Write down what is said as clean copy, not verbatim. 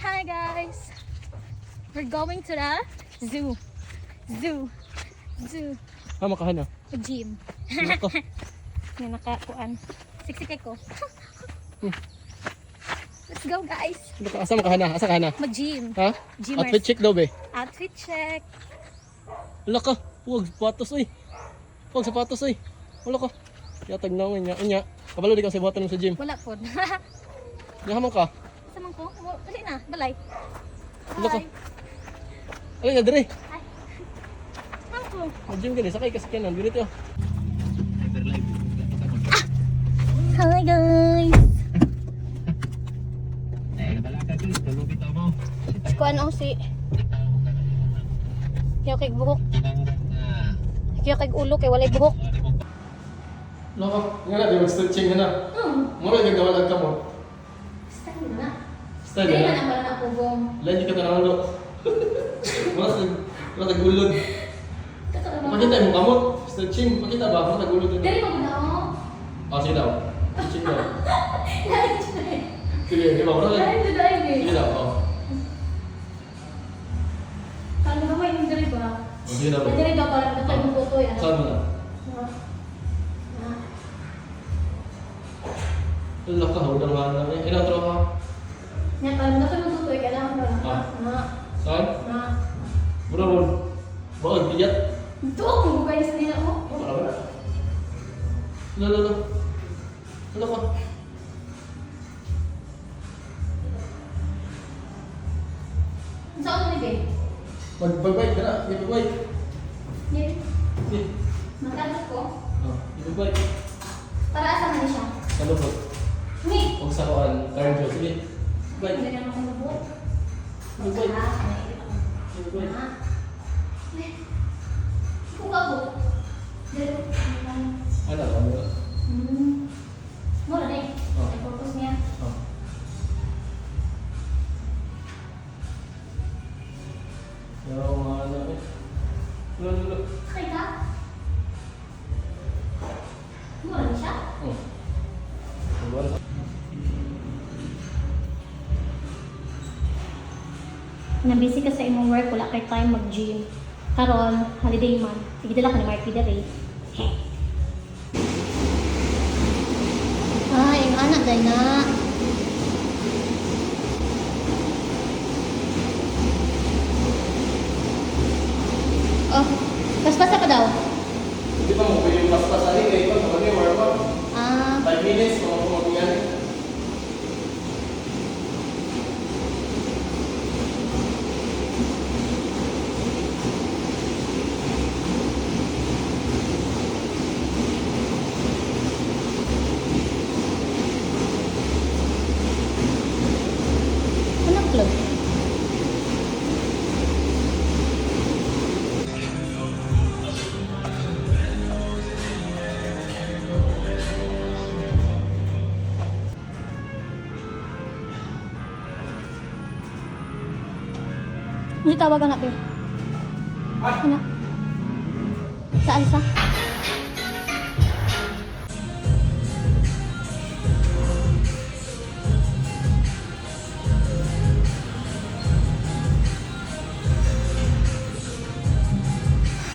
Hi guys! We're going to the zoo. Zoo. Zoo. Ha, makahana. Gym. Nako. Nga nakakuan. Siksik ko. Let's go guys. Nako, asa makahana? Asa kahana? Mag-gym. Ha? Gymers. Outfit check daw be. Outfit check. Wala ka. Huwag sapatos oy. Huwag sapatos oy. Wala ka. Yatag na unya unya. Kabalo di ka sa buhatan mo sa gym. Wala po. Yaman ka. Sa man ko? Dali na. Balay. Wala ka. Hi. Alin na dire. Hi. Man ko. Mag-gym ka ni sakay kasi kanan dito. Hi guys. Kuan o si Kiyo kay buhok. Kiyo kay ulo kay walay buhok. Wala ka. Nga na di mag-stretching na. Mura gyud wala ka mo. Style na. Style Dili na. man ang wala na pugong. Lagi ka tanawon do. Mura sa mura sa gulod. Pakita mo kamot. Stretching pakita ba mura sa gulod. Dili mo na oh. Ah, sige daw. Stretching daw. Sige, di ba? Mura sa Dili dili. Sige daw. Oh. Paano ba may dili ba? Oh, sige daw. Dili ba para nakay mo butoy ano? Saan mo na? Wala ka, hawdang nga na. Eh, ilang tro ka? Nya para nakay mo butoy kailangan ba? Ah. Na. Saan? Na. Mura mo. Bakit biyat? Tuok mo guys nila oh. Wala ba? Wala, wala, wala. Wala ka. Saan ni be? Mag-bike ka na. Mag-bike. Ni. Sige. Magkano ko? Oh, mag-bike. Para asa man siya? Sa lubot. Ni. Huwag sa kuan. Cardio. Sige. Bike. Hindi na ako mabuo. Mag-bike. Ah, Mag-bike. ah. Eh. Kuha ko. Dito. Ano? Ano? Mura na eh. Oh. Ay, purpose niya. Oh. Pero nga ano eh. Wala, wala. Sakay ka? Mura na siya? Oh. Wala. Na busy ka sa imong work, wala kay time mag-gym. Karon, holiday man. Sige dala ka ni Marky dere. Ay, ang anak day na. Oh, paspasa pa daw. Hindi pa mo yung paspasanin eh. Ikaw, kapag yung warm up. Ah, 5 minutes, mga pumaguyan. ano club? Hindi tawagan natin. Ano? Sa Alsa?